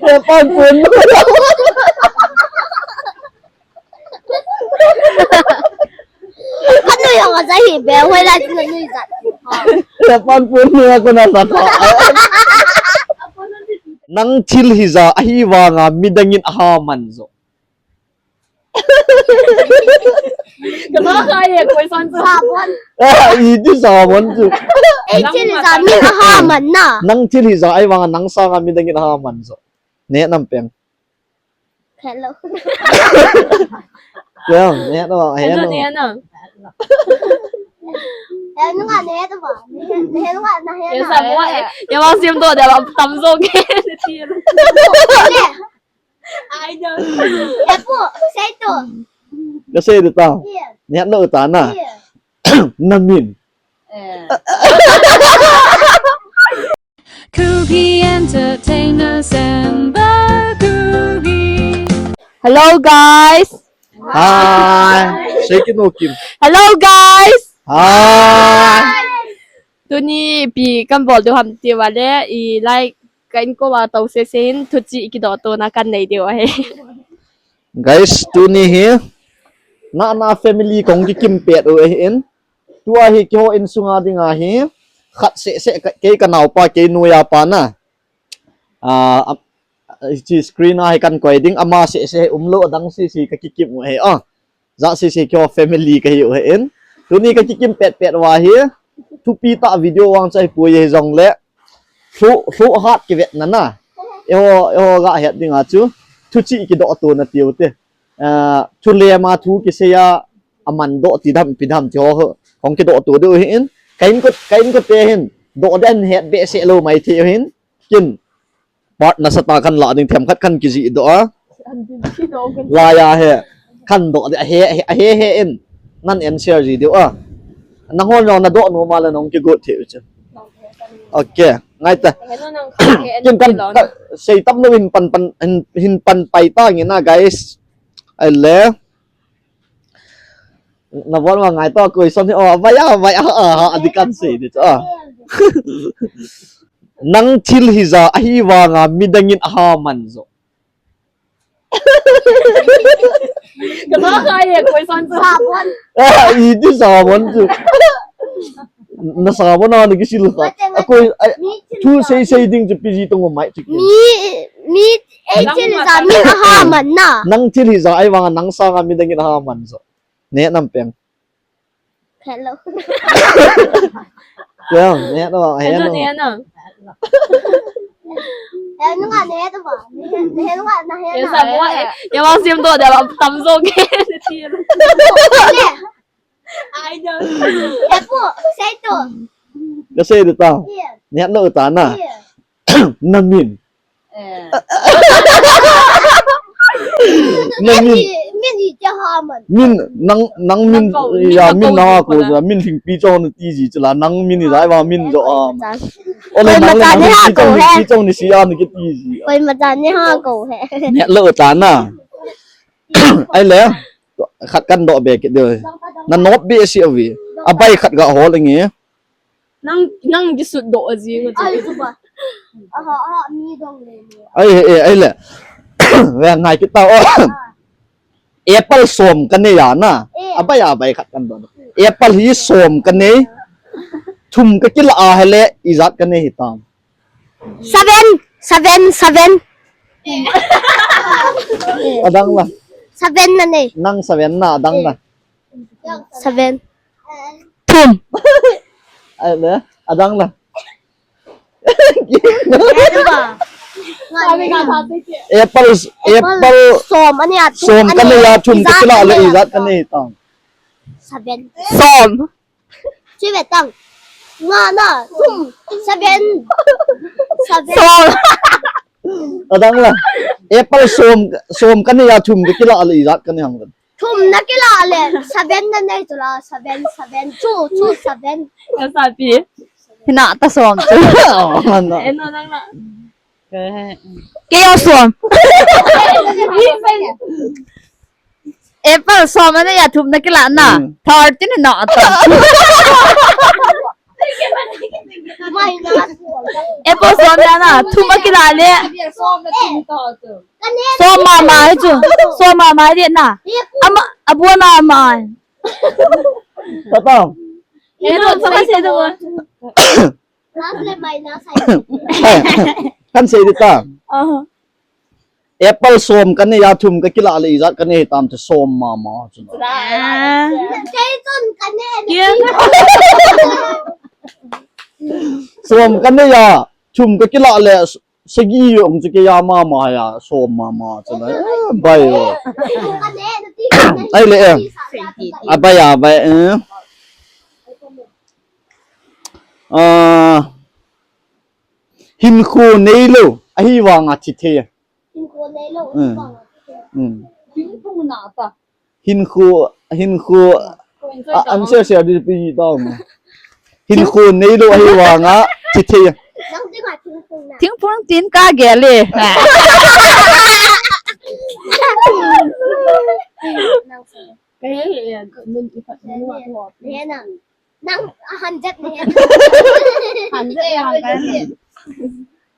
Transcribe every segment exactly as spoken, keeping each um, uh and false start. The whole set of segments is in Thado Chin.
Hepan pun. Ka nui hong a za hi be, hoi lai chu na nui za. Hepan pun nu ko na sa ko. Nang thil hija ahi vanga midangin aha man jo. Kama kaya question chu. Sabon. Ah, iti sabon chu. Eh, thil hija min aha man na. Nang thil hija ahi vanga nang sanga midangin aha man jo. Ne nam peng. Hello. Peng, ne no, he no. Ne no. He no, ne no. He no, ne no. He no. Ya wang sim to da tam zo ke. I don't. Epo, say to. Ka sei de ta. Yeah. Niat lo ta na. Yeah. Na min. Eh. Kuki Entertainment Samba Kuki. Hello, guys. Hi. Sei kit no Kim. Hello, guys. Hi. Tuni ipi kan bol diu ham ti uva le, i like ka inko uva tou sese in, thuchih kidoh tona kan nei diu ahi. Guys, tuni hi, na, na family kong kikim pet u ahi in, tua hi keiho insunga dinga hi, khat sese, ka, kei ka naopa, kei noiya pa na. Ah, am, hiche screen a hi kan koi ding, ama sese hi umlou, adang sese ka kikim u ahi, ah. Jah sese keiho family kahi u ahi in. Tuni ka kikim pet pet uva hi. Thupi tah video vang chu ahipoi hijongle. Lhu, lhu hat kivetna na. Eiho, eiho ga het dinga chu. Thuchih kidoh tona tiu te. Ah, thu lema thu kiseiya aman doh ti dam, ipi dam ti ho, ho. Kong kidoh to diu ahi in. Ka inko, ka inko te hin. Doh den het behseh lou mai thei u ahi in. Kin. Part nasatah a kan lah ding themkhat kan kijih doh a. Laiya hi. Kan doh ding ahi, ahi, ahi, ahi in. Nan en share ji diu a. Nangho jong nadoh nom a le nahung kigot thei u chu. Okay, ngai ta. Kin kan, ka, sei tam lou hin pan, pan, hin, hin pan pai ta nge na, guys. Ahile. Nabon uva ngai to, question hi, oh, vai a, vai a, ah, ah, adi kan sei di chu, ah. Nang thil hija ahi vanga midangin aha man jo. Kama kaya question chu. Sabon. Ah, iti sabon chu. Na sabon a na kisil kha. Akoi, ai, thu sei sei ding chu P G tong mai chu. Mi, mi, eh, thil hija min aha man na. Nang thil hija ahi vanga nang sanga midangin aha man jo. Ne nam peng. Hello. Peng, ne no, he no. Ne no. He no, ne no. He no, ne no. Ya wang sim to da tam zo ke. I don't. Epo, say to. Ka sei de ta. Yeah. Ne no ta na. Yeah. Na min. Eh. Na min. Min, min hi cha ha man. Min, nang, nang min, nang ko, ya, min min nang ko, ko, na. Ya, min Lhingpi chong na ti ji chu la, nang min hi jai va min jo a. Ole koi nang le ma nang cha ne ha Lhingpi ko chong, he. Lhingpi chong ni si a ni ki ti ji. Koi ma cha ne ha ko he. Ne lo ta na. Ai le, khat kan doh be kit de. Na nop be si a vi. A bai khat ga hol nge. Nang, nang kisut doh a jing a chu. Ai, chu ba. Aha, aha, mi dong le le. Ai, eh, ai le. Ve ngai kit tau. Ah. Apple som ka nei a na. Eh. A bai, a bai khat kan doh. Apple hi som ka nei. Thum ka kila a hele, ijat ka nei hitam. Seven, seven, seven. Adang la. Seven na nei. Nang seven na, adang la. Seven. Thum. Ai le, adang la. Apple, apple, apple som, ani a thum, som ka nei a thum, ani ka kila le, ijat ka nei tang. Seven. Som. Chi ve tang. Nga na, thum, seven. Seven. Som. Adang la. Apple som, som ka nei a thum ka kila le, ijat ka nei hang. Thum na kila le, seven na nei chu la, seven, seven, chu, chu, seven. Ka sa pi. Hina ta som chu. Oh, no. Eh, no, nang na. Kei a som. Apple som na ya thum na kila na. Hmm. Thirteen na ta. Minus. Apple som ya na, thum akila le. Som mama hi chu. Som mama hi na. Ama, abu mama. Papa. Kan sei di ta. Apple som kanei a thum kakila le ijat kanei tam te som mama chu. Som kanei a thum kakila le sagi ong chu kei a mama ya som mama chu na. Bai o. Ai le em. Abai abai eh. Ah, hinkho neilou ahivanga thi thei. Hinkho neilou ahivanga thi thei. Hinkho, hinkho, a, an share share di pi dong. Hinkho neilou ahivanga thi thei. Thingphung tin ka gel e. Nang a hundred ne. Hundred a hundred.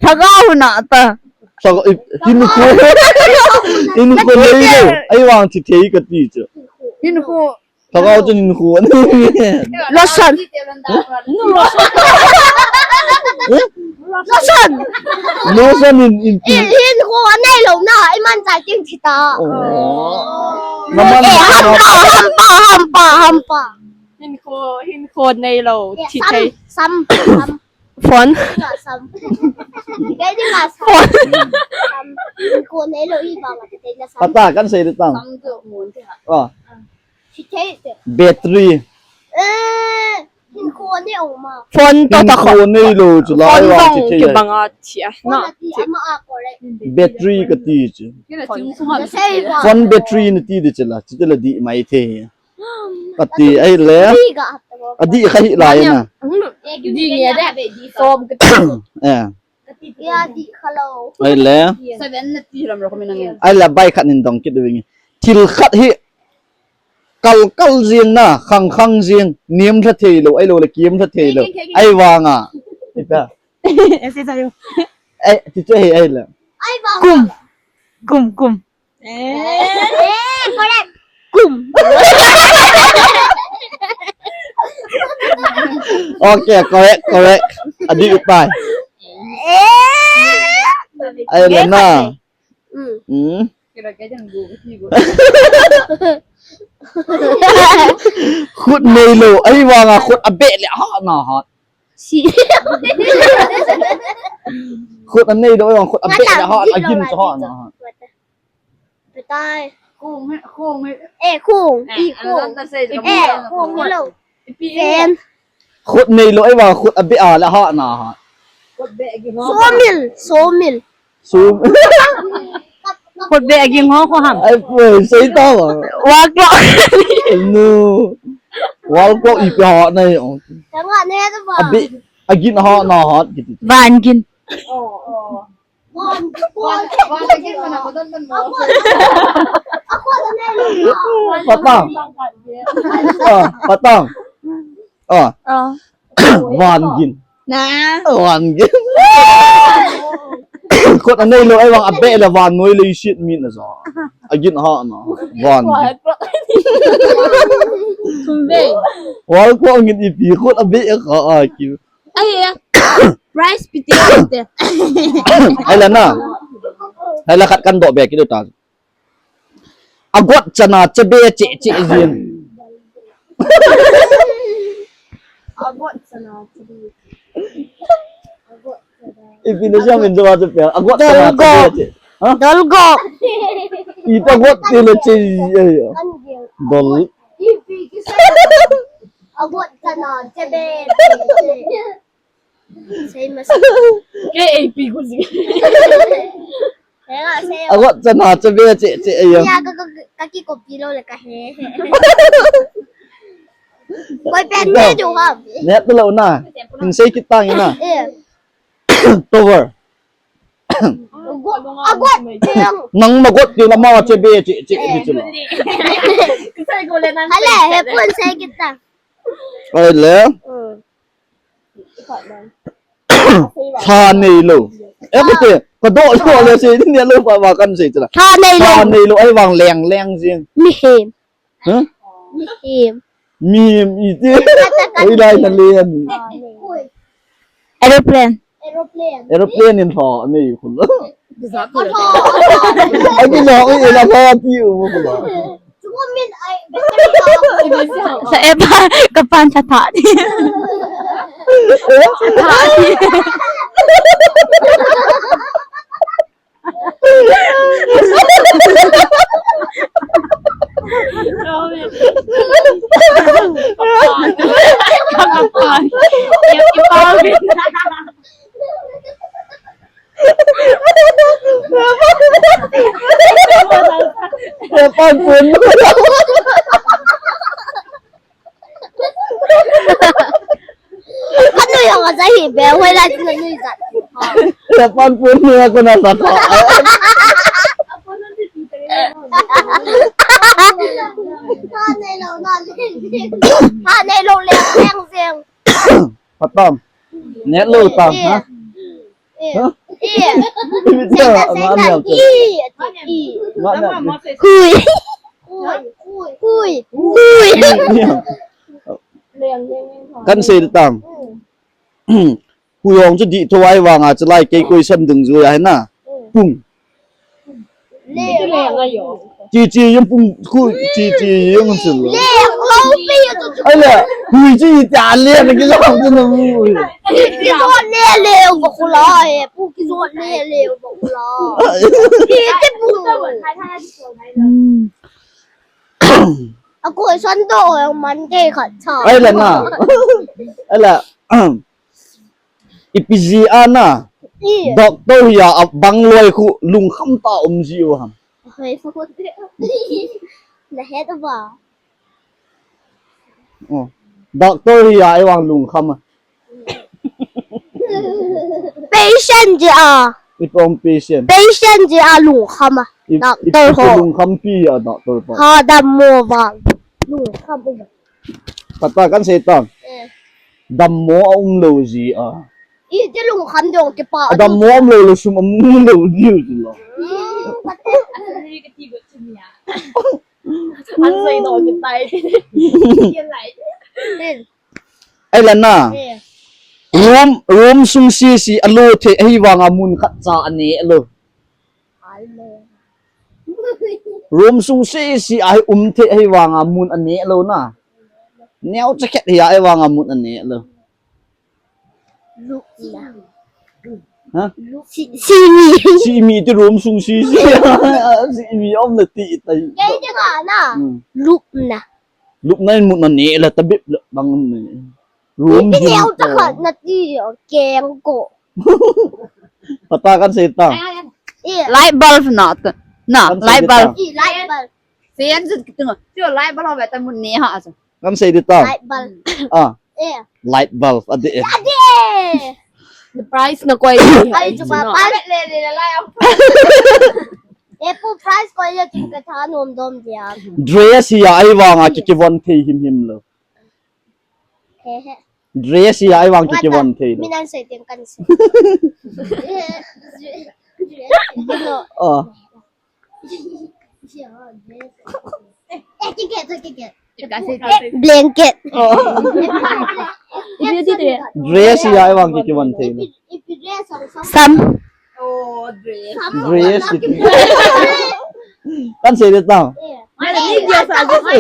Lhagao na ta. Lhagao, i, hinkho. Hinkho neilou. Ahivang thi thei kati chu. Hinkho. Lhagao chu hinkho. Lotion. Lotion. Lotion in, in, in. Hinkho neilou na. Iman cha king thi ta. Oh. Naman. Hampa, hampa, hampa, hampa. Hinkho, hinkho neilou, thi thei. Sam, sam. Phone. Sam. Kei di la sam. Phone. Sam. Hinkho neilou ahivanga thi thei na sam. Pata kan sei di tang. Sam tu mun thi ha. Oh. Thi thei te. Battery. Eh, hinkho neilou ma. Phone to ta kho. Hinkho neilou chu la. Phone jong kibanga thi a. Na. Battery kati chu. Phone battery nati di chu la. Chu la di mai thei. Kati ahile. Adih kha hi lai na. Dih nge de. Som kati. Eh. Adih kha lou. Ahile. Seven nati lam ro kami nang. Ahile bai khat nin dong kit ding. Thil khat hi kal kal jing na, khang khang jing, niam lha thei lou, ahilou le kiam lha thei lou. Ahivanga. Ipa. Eh, ti chu hi ahile. Kum. Kum, kum. Eh, correct. Kum. Okay, correct, correct. Adih upai. Eh. Ahile na. Mm. Mm. Khut neilou, ahivanga khut abeh le ahat na hat. Si. Khut aneilou, ahivanga khut abeh le ahat, agin chu ahat na hat. Petai. Khung, khung. Eh, khung. Eh, i khung. Eh, khung lou. Pen. Khut neilou, ahivang khut abeh a le ahat na hat. Sawmill, sawmill. Sawm. Khut beh aging ho kho ham. Ai, poi, sei ta ba. Wall clock. No. Wall clock ipi hat na hi. Tanga ne ta ba. Abeh, agin ahat na hat kiti. Van gin. Oh, oh. Patang. Ah, patang. Ah. Ah. Van gin. Na. Van gin. Khut aneilou, ahivang abeh le vannoi leiset mi na ja. Agin ahat na. Van gin. Tum be. Wall clock ngin ipi khut abeh kha a ki. Ai, ai. Prize pi te, pi te. Ahile na. Ahile khat kan doh be kit u ta. Agot chana chabe cheh cheh jin. Agot chana chabe. Ipi na siam in jawa chabe. Agot chana chabe cheh. Ha? Dolgo. Ita got tila cheh. Dol. Agot chana chabe. Sei masa. K A P ko si. Agot chana chabe cheh cheh ayo. Ya ka, ka, ka kikopi lou le ka he. Koi pen ne du ha. Ne tu lou na. Hin sei kit tang na. Eh. Tower. Agot, agot. Nang nagot ti la ma chabe cheh cheh ni chu la. Hale, he pun sei kit tang. Ahile. Mm. Tha neilou. Eh, kati, kadoh lou le sei, neilou pa ma kan sei chula. Tha neilou. Tha neilou, ahivang leng leng jing. Mihem. Huh? Mihem. Mihem iti. Oi, lai na le. Aeroplane. Aeroplane in tha nei khun. Aki na, oi, ila tha ti u khun. Sa e pa, kapan sa tha ni. Kanu jong aja hi be, hoi la tin nui jat. Japan pun ni aku na saka. Ha nei lou leng leng jeng. Patam. Neilou tam, ha? Eh. Ha? Eh. Imi ta, ma, ma, ma. I, i. Ma, ma. Hui. Hui. Hui. Hui. Kan sei tam. Hui jong chu dih tho ahivanga chu lai kei koi san ding jui ahi na. Pung. Chi chi jong pung khu chi chi jong chu lo. Ai le, hui chi ta le na ki jong chu na mu. Ki jong le le ba khu la e, pu ki jong le le ba khu la. Ki te pu. Ako san do man ke khat cha. Ai le na. Ai le. Ipi jeh a na. I. Doctor hi a, abang loi khu lungkham ta um ji u ham. Hoi, so ko te. Na het ba. Oh. Doctor hi a, i vang lungkham a. Patient jeh a. Ipi um patient. Patient jeh a lungkham a. I, doctor ipi ho. Lungkham pi a doctor pa. Ha, dammo vang. Lungkham u. Kata kan sei ta. Eh. Dammo a um lou ji a. I te lungkham jong kipa. A dammo um lou lou sum um lou ji u ji lo. Hmm, kata. An sei do kitai. Ai la na. Eh. Room, room sung sisi a lo thei ahivanga mun khat cha a ne lou. Room sung sisi a hi um thei ahivanga mun a ne lou na. Neocha khat hi ahivanga mun a ne lou. Lupna. Ha? Lup-, si, simi. Simi ti room sung sisi. Simi um na ti tai. Kei te ka na. Hmm. Lupna. Lupna in mun a ne la tabep la bang ne. Room. Neocha khat na ti keng ko. Pata kan sei ta. Eh. Light bulb na ta. Na, kan sei light bulb. Eh, light bulb. Sen jut kitung. Tio light bulb ba ta mun ne ha sa. Kan sei ta. Light bulb. Ah. Eh. Light bulb adi eh. Adi eh. The price na koi. Ai chu ba pa le le le la. Eh, pu price koi ya chu ka tha nom dom dia. Dress hi a ahivanga ki kivon thei him him lou. He he. Dress hi a ahivang ki kivon thei lou. Min an sei teng kan sei. Oh. Eh, ticket, ticket. Blanket. Oh. Dress hi a ahivang ki kivon thei lou. Sam. Dress. Kan sei de ta.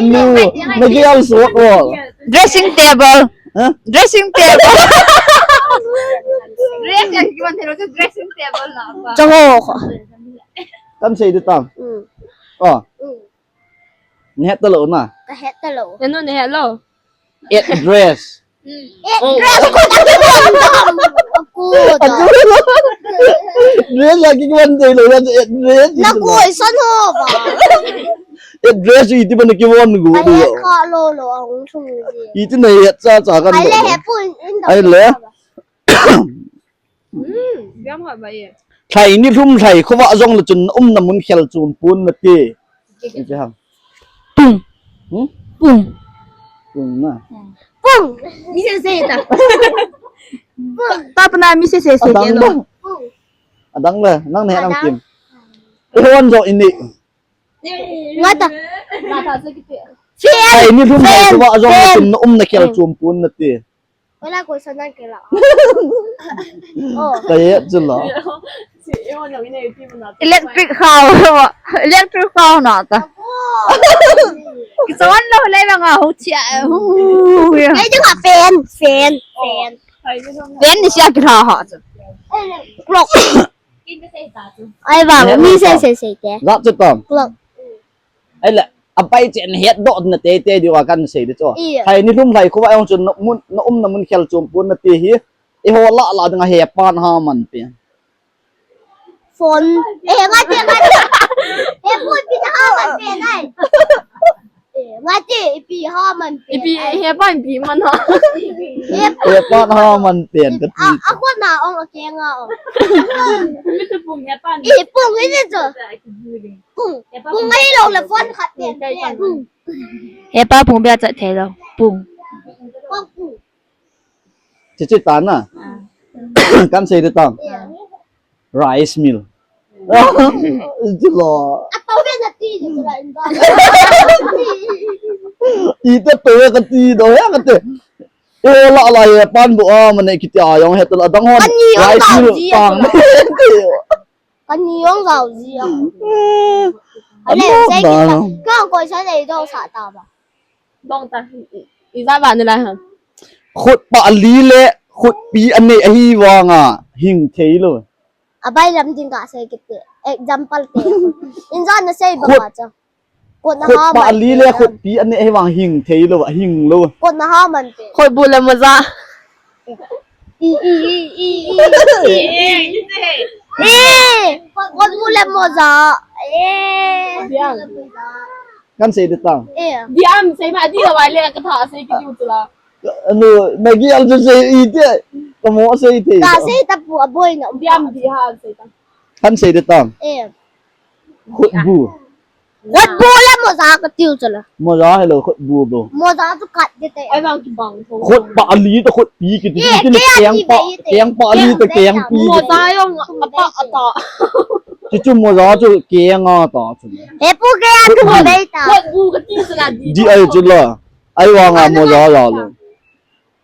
No, na gi al suak lo. Dressing table. Ha? Dressing table. Dress yang kiman thei lo chu dressing table na pa. Chang ho. Kan sei de ta. Mm. Oh. Mm. Nahet ta lo na. Ka het ta lo. Nanu nahet lo. Address. Address ko ta ki don dom. Ko ta. Address la ki don dom lo ya address. Na koi san ho ba. Address iti ba na ki don go. Ai ka lo lo ang thung. Iti na ya cha cha kan. Ai le he pu in. Ai le. Hmm, gam ha ba ye. Thlai ni lhum thlai khovah jong le chun umna mun khel chun pun na ti. Iti ham. Pung. Hmm? Pung. Pung na. Pung. Ni se se ta. Tapa na mi se se se Adang ke lo. Da. Adang le, nang ne nang Adang. Kim. Ihon jo ini. Ngata. Fan. Ai, ni lum Fan. Ba jo Fan. Tum na um na khel Mm. Chum pon nati. Wala ko sa nang kela. Oh. Kaya chula. Electric khao. Electric khao na ta. Kisawan lo le banga hu chia. Hu, hu, hu, ya. Ai, dinga fan, fan, fan. Fan ni sia kila ha. Clock. Ai, bang, mi se se se ke. Zat chu tam. Clock. Ai le, apai chen het doh na te te diu a kan sei di chu. Iya. Hai ni lum lai khu va jong chun na mun, na um na mun khel chum pon nati hi. Iho la la dinga hepan ha man pen. Phone. Eh, ngati, ngati. Eh, phone pi na ha man pen ai. Eh, ngati, ipi ha man pen Ipi ai. Hepan pi man ha. Eh, Hepan ha man pen ka ti. A, a ko na ong a ke nga ong. Ipung hepan. Eh, pung ini chu. Pung. Pung ngai lo le phone khat pen pen. Hepa pung bia chat thei lo. Pung. Pung, pung. Chichi ta na. Kan sei di tang. Rice mill. Chilo. Ito ve ka ti do ya ka te. E la la hepan bu a mane kiti a jong het la dang hon. Rice mill tang. Kani jong gao ji a. Eh, ale, ano sei ba? Ka koi sa nei dong sa ta ba. Dong ta, i, i, i za ba ni lai ha. Khut pa li le, khut pi anei ahi vanga, hing thei lo. Abai lam ding ka sei kiti. Example te. In za na sei ba Khut ma cha. Khut pa ali le khut pi anei ahi vang hing thei lo, hing lo. Khut bu le moja. I, i, i, i, i. Eh, khut bu le moja. Eh. Kan sei di tang. Eh. Diam sei ma di la wai le ka tha sei ki diu tu la. Ano, nagi al sei i te. Ka mo sei te. Ka sei ta pu aboi na. Diam di ha sei ta. Kan sei di tang. Eh. Khut bu. Khut bu le moja ka tiu chu la. Moja hello khut bu bu. Moja chu kat de te. Ai bang ki bang tho. Khut pa ali to khut pi ki ti ki ni keng pa, keng pa ali to keng pi. Moja jong apa ata. Chu chu moja chu keng ata chu. He pu ke a tu dei ta. Khut bu ka ti chu la di. Di ai chu la. Ai wa nga moja la lo.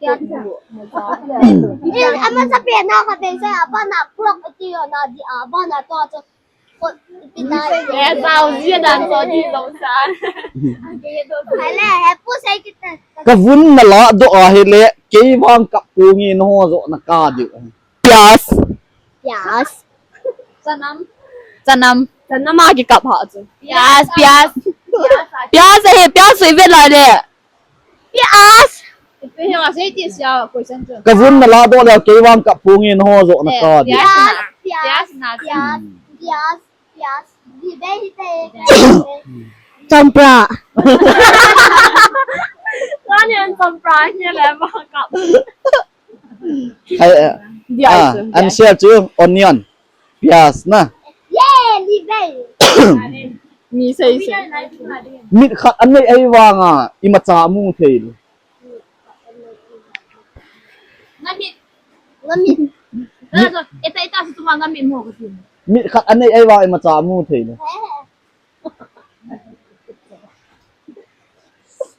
Kya tu? Eh, ama sa pe na ka pe sa apa na clock ti yo na di apa na to chu. Ka vun na la doh a hile, kei vang kap ponge na ho jo na ka diu. Pyas. Pyas. Chanam. Chanam. Chanam a kikap ha chu. Pyas, pyas. Pyas ahi, pyas sui ve la le. Pyas. Ka vun na la doh le, kei vang kap ponge na ho jo na ka diu. Pyas na. Pyas na. Pyas. Pyas. Champra. Kani an champra hi le ma kap. Hai, ah, answer chu onion. Pyas na. Ye, li bei. Mi sei sei. Mit khat anei ahi vanga imacha mu thei lo. Nga mit. Nga mit. Nga mit. Eta, eta su tuma nga mit mo ka tin. Mit khat anei ahi vang imacha mu thei lo.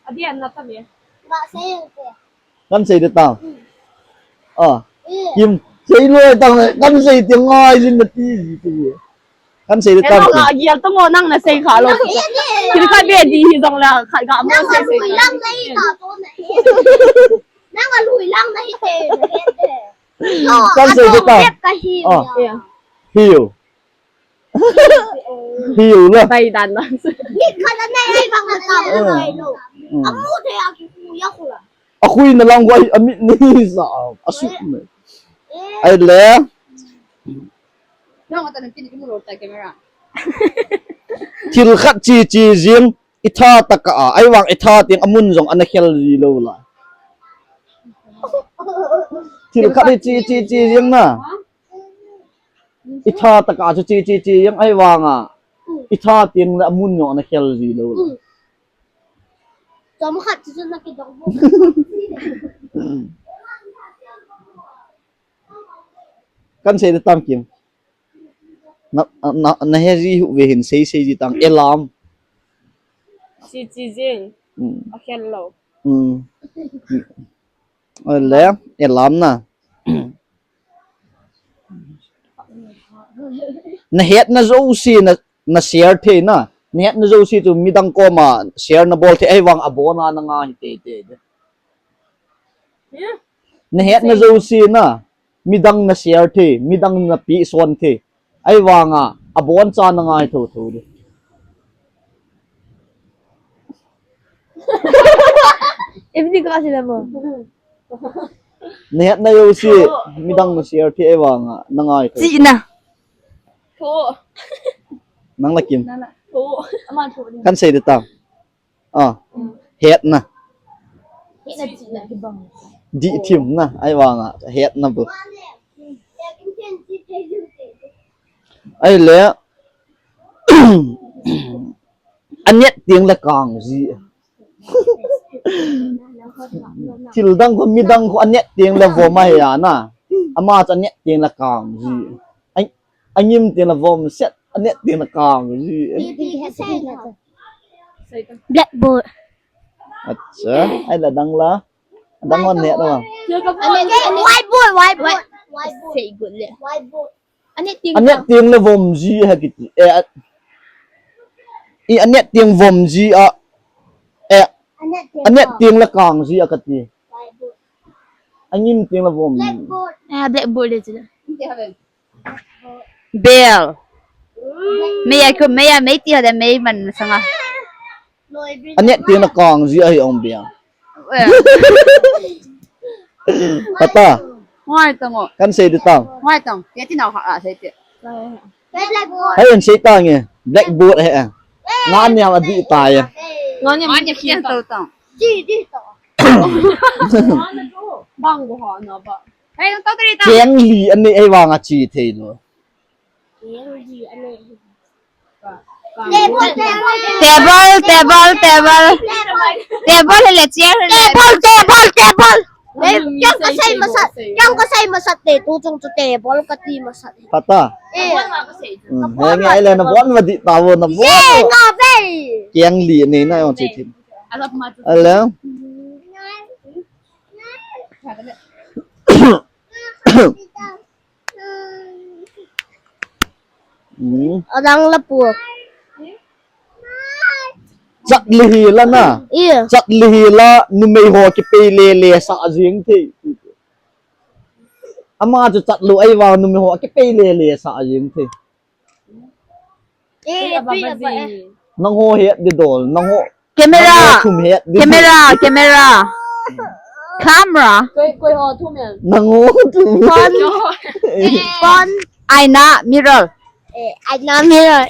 Adi an na ta me. Nga sei te. Kan sei de ta. Ah. Kim, sei lo tang le, kan sei te ngai jin na ti ji ti. Kan sei de ta. Hello, ga gial to mo nang na sei kha lo. Kin ka be di hi jong la kha ga mo sei sei. Nang a lui lang na hi te. Kan sei de ta. Ah. Hiu. Hiu la. Bai dan la. Ni kha na nei ai bang ka. Amu te a ki ku ya ku la. A khui na lang wai a mit ni sa. A su me. Ai le. Thil khat chi chi jing, i tha taka a, ai vang i tha teng a mun jong ana khel ji lo la. Thil khat i chi chi chi jing na. I tha taka chu chi chi chi jing ai vang a. I tha teng le a mun jong ana khel ji lo la. Chom khat chu na ki dong bu. Kan sei de tam Kim. Na, na, na he ji hu ve hin sei sei ji tang elam. Chi chi jing. Hmm. A khel lo. Hmm. Le, elam na. Na het na jouse na, na share thei na. Na het na jouse chu midang koma share na bol thei ahivang abon a na ngai thei thei. Na het na jouse na, midang na share thei, midang na pi son thei. Ahivang a, abon cha na ngai tho tho de. Everything ka sila mo. Na het na jouse, midang na share thei ahivang a, na ngai tho. Chi na. Tho. Nang la Kim. Tho. Kan sei de tam. Ah, het na. Dih thim na, ahivang a, het na bu. Ahile, anet teng le kang ji. Thil dang khu, midang khu anet teng le vom ahi a na. Ama chu anet teng le kang ji. Ai, angim teng le vom set, anet teng le kang ji. Blackboard. Acha, ai la dang la. Dang on ne la. Whiteboard, whiteboard. Whiteboard. Sei good le. Whiteboard. Anet teng le vom ji ha kiti. Eh, a- i anet teng vom ji a. Eh, anet teng le kang ji a kati. Whiteboard. Angim teng le vom. Blackboard. Ah, blackboard le chila. Bel. Mei a khu, mei a, mei ti ha de mei man sanga. Anet teng le kang ji ahi ong bia. Well. Pata. Ngai tang o. Kan sei de tam. Ngai tang. Ye ti nau ha a sei te. Blackboard. Hai an sei tang e. Blackboard he. Nga niam a di ta ye. Nga niam a di ta tang. Di di ta. Bang bo ha na ba. Hai tang ta ri ta. Keng li an nei ahivang a chi thei lo. Table, table, table. Table le chair le. Table, table, table. Keng ka sei masat, keng ka sei masat te, tu chung chu table kati masat. Pata. Eh. Hmm, he nge ai le na bon va di ta vo na bon. Ye nga ve. Keng li nei na yong chi thin. Ala. Hmm. Adang la pu. Chat le hi la na. Iya. Chat le hi la numei ho kipei le le sa jing thei. Ama chu chat lo ahivang numei ho kipei le le sa jing thei. Eh, pi ba eh. Nang ho het di dol, nang ho. Camera. Nang ho thum het di. Camera, camera. Camera. Koi, koi ho thum ya. Nang ho thum. Phone. Phone. Aina, mirror. Eh, aina, mirror.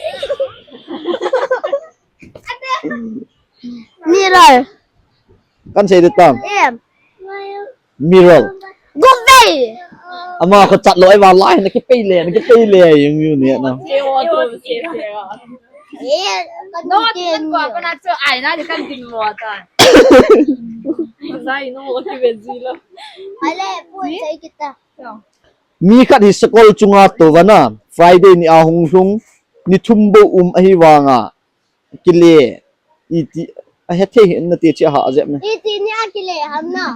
Mirror. Kan sei de tam. Em. Mirror. Guvei. Ama ko chat lo ai va lai na kipei le, na kipei le yung yung ni na. Eh, kan no, tin ko ko na chu ai na ni kan tin mo ta. Sai no, o ti ve ji lo. Ale, pu sai kita. Mi khat hi sakol chunga to vana, Friday ni a hung lhung, ni thum bou um ahi vanga, kile, iti, a hethei hi na ti chi ha jep ne. Iti ni a kile ham na.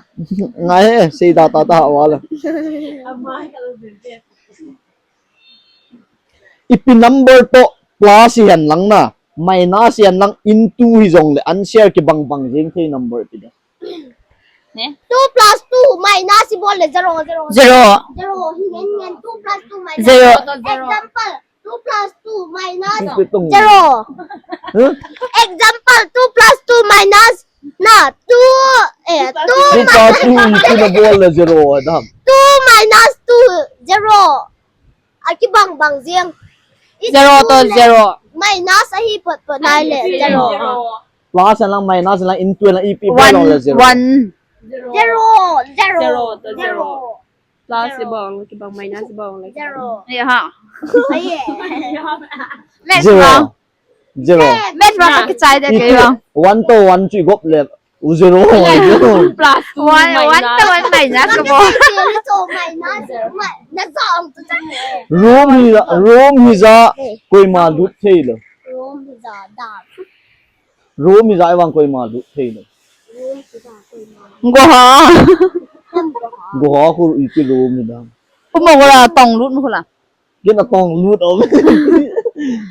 Ngai he, sei da ta ta ha wala. Ipi number to plus hi hen lang na, minus hi hen lang into hi jong le, answer kibang bang jing thei number ipi de. Ne? Two plus two minus ibol le zero, zero. Zero. Zero. Hi ngen ngen, two plus two minus. Zero. Example, two plus two minus zero. Huh? Example, two plus two minus na two, eh, two. Two plus two into na bol le zero, adam. Two minus two, zero. Akibang bang jing. Zero to zero. Minus ahi phot phot nai le zero. Plus lang minus lang into lang ipi bol le zero. One. Zero, zero. Zero to zero. Plus zero. Ibang, kibang minus ibang le. Zero. Ya ha. Aye. Zero. Zero. Math ba ka kichai de ke ba. One to one chu gop le. U zero. Plus two. One, one to one minus ko. Room hi, room hi ja koima lut thei lou. Room hi ja da. Room hi ja vang koima lut thei lou. Go ha. Go ha khu iti room hi da. Kuma go la tong lut mu la. Kina tong lut om.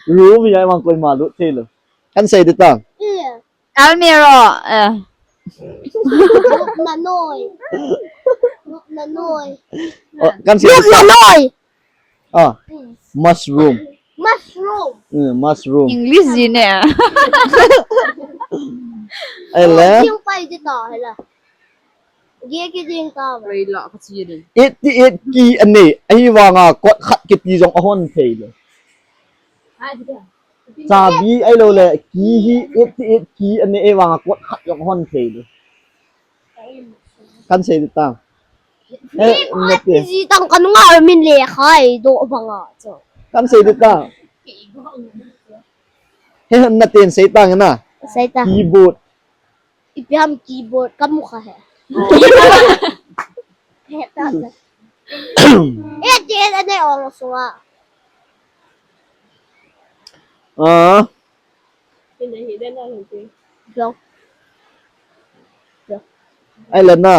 Room hi ja vang koima lut thei lou. Kan sei di ta. Almirah, eh. Nupna noi. Nupna noi. Oh, kan sei. Nupna noi. Ah, mushroom. Mushroom. Mm, mushroom. English ji ne. Ai le. Jing pai ji ta hai la. Ge ki jing ta. Rei la ka chi ni. Eighty-eight ki anei. Ahivanga kot khat kiti jong ahon thei le. Chabi ahilou le, ki hi eighty-eight ki anei, ahivanga kot khat jong hon thei lou. Kan sei di ta. Eh, nate. Ji tang kan nga min le khai do banga cho. Kan sei di ta. He, naten sei ta na. Sei ta. Keyboard. Ipi ham keyboard ka mu kha he. He ta. Eh, je na ne ong sunga. Ah. Ina hi den na lo te. Lo. Ai la na.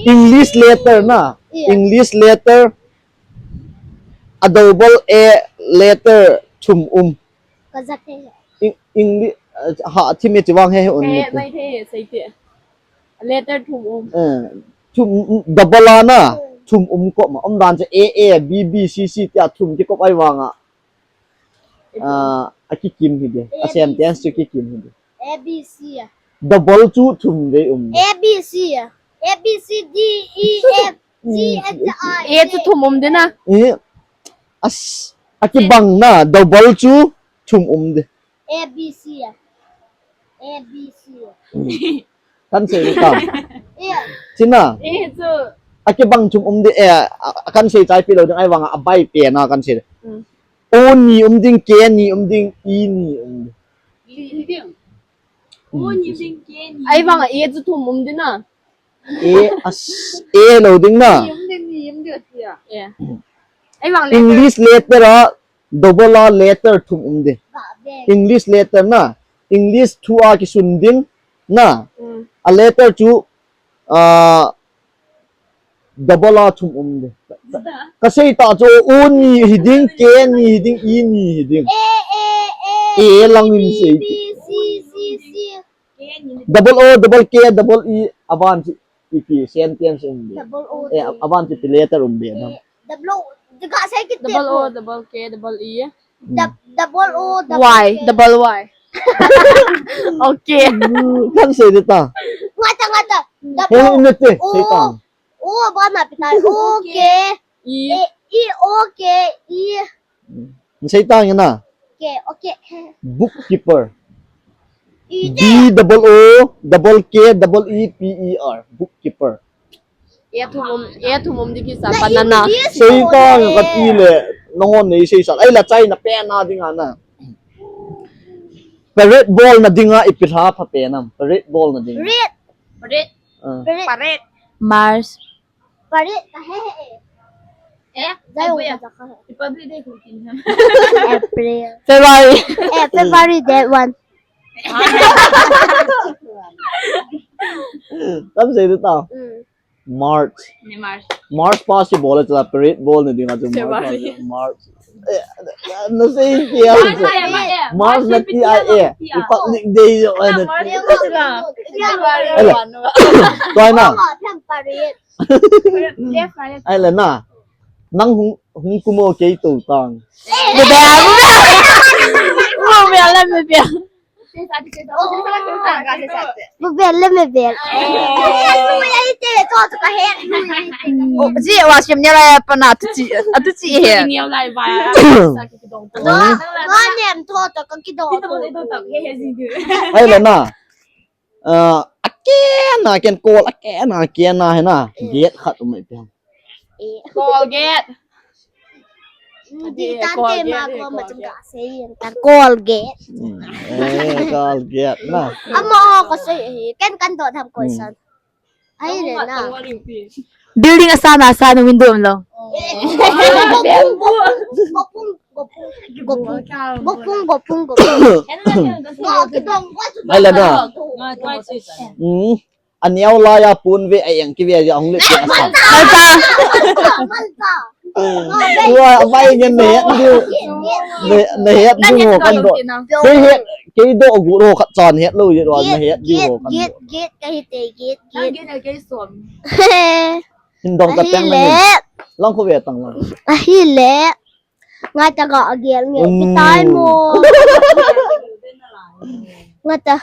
English letter na. Yeah. English letter. A double A letter thum um. Ka ja te. Eng-, English, ah, ha, thim e chi vang he he un. He, ni te. Mai the, sei te. Letter thum um. Eh, thum, um, double a na, thum um kop ma. Um dan chu A, A, B, B, C, C, tia thum kikop ai vanga. Ah, a kikim hi de. A sentence chu kikim hi de. A, B, C a. Double chu thum vei um. A, B, C a. A, B, C, D, E, F, G, H, I, J. A chu thum um de na. Eh, as, a kibang na, double chu thum um de. A, B, C a. A, B, C a. Kan sei ta. Yeah. China. Eh, chu. A kibang thum um de, eh, a, a kan sei chai pi lou ding ai vanga a bai pe na kan sei. Mm. O ni um ding, K ni um ding, E ni um ding. Li ding. O ni ding, K ni. Ai vanga A chu thum um de na. A, as, A lou ding na. Ni um ding, ni um ding tia. Yeah. Ai vang letter. English letter a double a letter thum um de. English letter na. English thu a kisun ding na. Mm. A letter chu, ah, double a thum um de. Ka sei ta chu O ni hi ding, K ni hi ding, E ni hi ding. A, A, A, A lang in sei. B, B, C, C, C. Double O, double K, double E, aban chi, ipi, sentence um de. Double O, eh, aban chi, ipi letter um de na. Eh, double O, de ka sei ki double O, double K, double E. Dou-, double O, double Y, K. Double Y. Okay. Kan sei de ta. Ngata, ngata. He, double he, nate, O, sei ta. O, ba na pi ta. O, K. E. E, E, O, K, E. Sei ta nge na. K, okay. Bookkeeper. E, B double O, double K, double E, P E R. Bookkeeper. A thum um, A thum um di kisa banana. Sei ta nge kati le, nanghon nei sei sa. Ai la chai na pen na ding a na. Parade bol na ding a ipi lha pha pen am. Parade bol na ding. Red. Red. Ah. Red. Parade. March. Pare, kahe he. Eh, Zai Zai Zai. Republic Day ko kin ham. April. February. Eh, February date one. Tam sei tu tao. Mm. March. Ni March. March pa si bol a chala parade bol na ding a chu March. February. March. Eh, na sei kya. March, March, March na T I A. Republic Day jo na. March. Ela. Tua na. Ai la na. Nang hung, hung kumo kei to tang. Bebel. Bebel la bebel. Bebel la bebel. Oh, ji wa sim ni la pa na tu ji, atu ji he. Ni la ba. Wa nem tho to ka kidong. Ai la na. Ah, a kena, ken call, a kena, a kena he na. Eh. Gate khat um mai pe. Eh. Call gate. Di tante ma ko ma chum ka sei yen ta Colgate. Hmm. Eh, Colgate na. Ama ko sei hi ken kan do tham ko san. Ai le na. Building a sana sana window lo. Gopung gopung gopung gopung gopung gopung gopung. Ai le na. Hmm. Aniau lai a pun ve a eng ki ve ja hung le. Malta. Malta. Tua vai ngen ne het du. Ne het du kan do. Kei het kei do gu ro khat chan het lo ye ro ne het du kan do. Git git kahi te git git. Hin dong ka teng le. Long ko ve tang long. Ahi le. Ngai ta ga agel nge. Kitai mo. Ngai ta.